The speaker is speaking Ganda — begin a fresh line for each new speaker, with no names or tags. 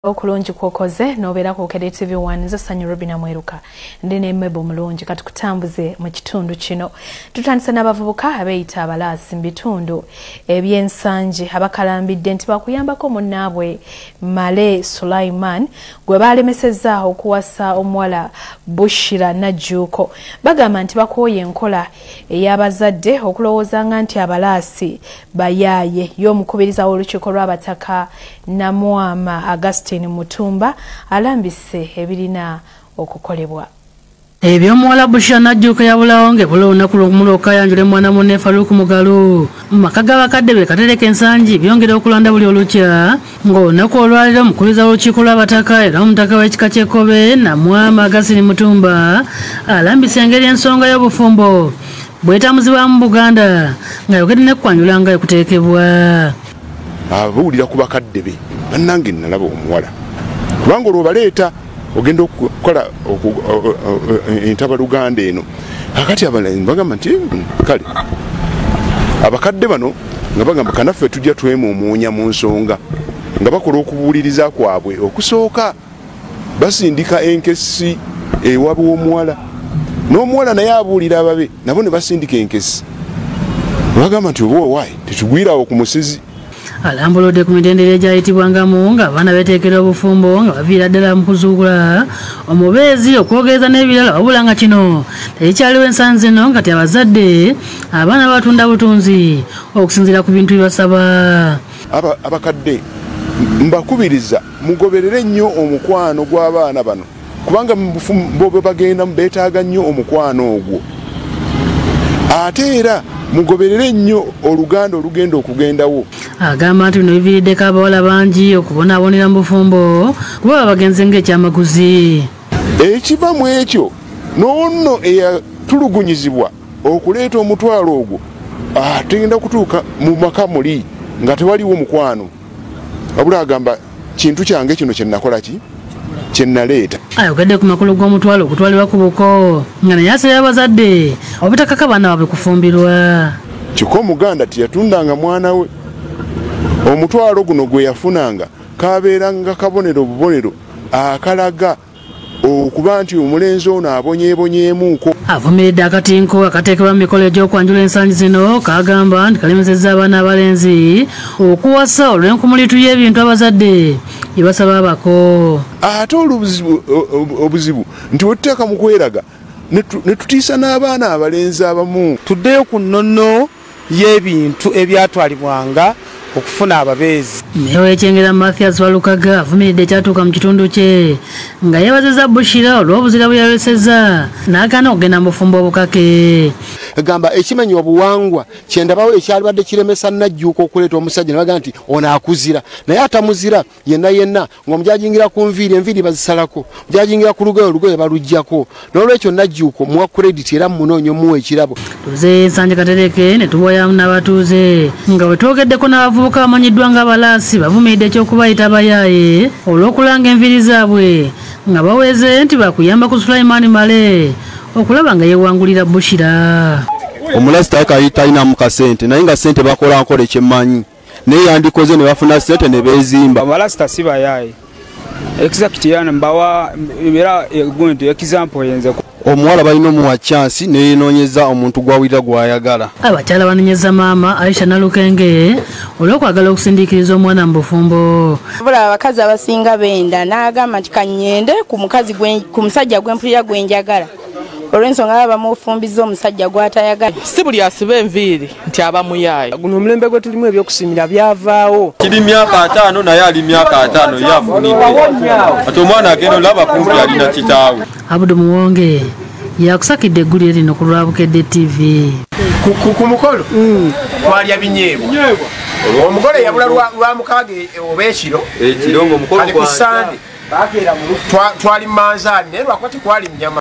Okulungi kwokoze nobeera ku Bukedde TV 1 nze Sanyu Robina Mweruka ndi ne Mebo Mulungi katukutambuze mu kitundu kino. Tutandise n'abavubuka abeeyita abalaasi mu bitundu eby'Ensangi abakalambidde nti bakuyambako munnaabwe Male Sulaiman gwe baalemesezza okuwasa omuwala Bushira Najjuuko. Bagamba nti bakooye enkola ey'abazadde okulowoozanga nti abalaasi bayaaye. Y'omukubiriza w'olukiiko lw'abataka Namwama Augustine Mutumba alambise ebirina okukolebwa.
Ebyomuwala Bushira Najjuuko yabulawo ng'ebula olunaku lw'okumulooka ayanjule mwana munne Farouk Mugalu. Mu maka g'abakadde be Katereka Ensangi byongera okulanda buli olukya ng'olunaku olwaleero omukubiriza w'olukiiko lw'abataka era omutaka w'ekika ky'Ekkobe Namwama Augustine Mutumba alambise engeri ensonga y'obufumbo bwetambuzibwa mu Buganda ng'ayogedde ne kwanjula nga ekuteekebwa.
Abuulira ku bakadde be bannange nalaba omuwala kubanga olwobaleeta ogenda okukola entabaluganda eno. Kakati abalenzi bagamba nti kale abakadde bano nga bagamba kanaffe tujja twemumuunya mu nsonga, nga bakola okubuuliriza kwabwe. Okusooka basindika enkesi ewabwe w'omuwala, n'omuwala naye abuulira ababe nabo ne basindika enkesi, bagamba nti oba owaayi tetugwirawo ku musizi.
Alambuludde ku mitendera egyayitibwangamu ng'abaana beeteekera obufumbo nga baviira ddala mu kuzuula omubeezi, okwogereza n'ebirala, wabula nga kino tekikyaliwo ensangi zino nga ti abazadde abaana batunda butunzi okusinziira ku bintu bye basaba.
Abakadde mbakubiriza mugoberere nnyo omukwano gw'abaana bano, kubanga mu bufumbo bwe bagenda beetaaga nnyo omukwano ogwo. Ate era mugoberere nnyo oluganda olugenda okugendawo.
Agamba nti bino biviiriddeko abawala bangi okubonaabonera mu bufumbo kuba babagenze ng'ekyamaguzi.
Ekiva mu ekyo n'onno eyatulugunyizibwa okuleeta omutwalo ogwo atagenda kutuuka mu maka muli nga tewaliwo mukwano, wabula agamba kintu kyange kino kye nakola ki kye naleeta.
Ayogedde ku makulu g'omutwalo okutwalibwa ku buko nga naye asabye abazadde obutakaka baana baabwe kufumbirwa.
Kyokka Omuganda teyatundanga mwana we. Omutwalo guno gwe yafunanga kabeeranga kabonero bubonero akalaga okuba nti omulenzi ono abonyeebonyeemuuko.
Avumiridde akatinko akateekebwa mu mikolo egy'okwanjula ensangi zino kagamba nti kalemesezza abaana abalenzi okuwasa olw'enkumulitu y'ebintu abazadde bye basaba abako.
Ate obuzibu nti wetuteeka mu kweraga ne tutiisa n'abaana abalenzi abamu.
Tuddeyo ku nnono y'ebintu ebyatwalibwanga okufuna ababeezi.
Meeya w'Ekyengera Mathias Walukaga avumiridde ekyatuuka mu kitundu kye nga yeebazizza Bushira olw'obuzira bwe yayolesezza n'agaana okugenda mu bufumbo obukake.
Egamba ekimenya obuwangwa kyendabawo ekyalibadde kiremesa Najjuuko okuleeta omusajja ne bagamba nti ono akuzira, naye atamuzira yenna yenna ng'omujajingira ku nviiri, enviiri bazisalako, mujajingira ku lugoye, olugoye baluggyako. N'olwekyo Najjuuko muwa credit era munoonye muwa ekirabo.
Tuze Nsanje Katereke ne tuboyamu n'abatuuze nga bwe twogeddeko n'abavubuka abamanyiddwa ng'abalaasi bavumiridde eky'okubayita abayaaye olw'okulanga enviiri zaabwe nga baweze nti bakuyamba ku Sulaiman Male okulaba nga yeewangulira Bushira.
Omulasi talinamu kasente naye nga sente bakola nkola ekyemmanyi, naye yandikoze ne bafuna sente ne beezimba.
Abalasita si bayaaye exact yana mbawa era egundi example yenze.
Omuwala balina omuwa chance neyenoonyeza omuntu gwawulira gw'ayagala.
Abakyala banenyeza maama Aisha Nalukenge olw'okwagala okusindiikiriza omwana mu bufumbo.
Wabula abakazi abasinga benda n'agamba nti kannyende ku mukazi ku musajja gwempulira gwe njagala, olw'ensonga baba bamufumbiza omusajja gw'atayagala.
Si buli asiba enviiri nti aba muyaaye.
Guno omulembe gwe tulimu ebyokusimira byavaawo.
Kiri myaka 5 naye ali myaka 5 yafunidde. Ate omwana agenda olaba kumpi alina kitaawe.
Abudu Muwonge yakusakidde eggulire lino ku lwa Bukedde TV.
Ku mukolo twalya binyeebwa. Omugole yabula lwa mukaaga oba ekiro.
Ekiro ng'omukolo
ku Sande twali manzaani naye lwakuba tekwali nnyama.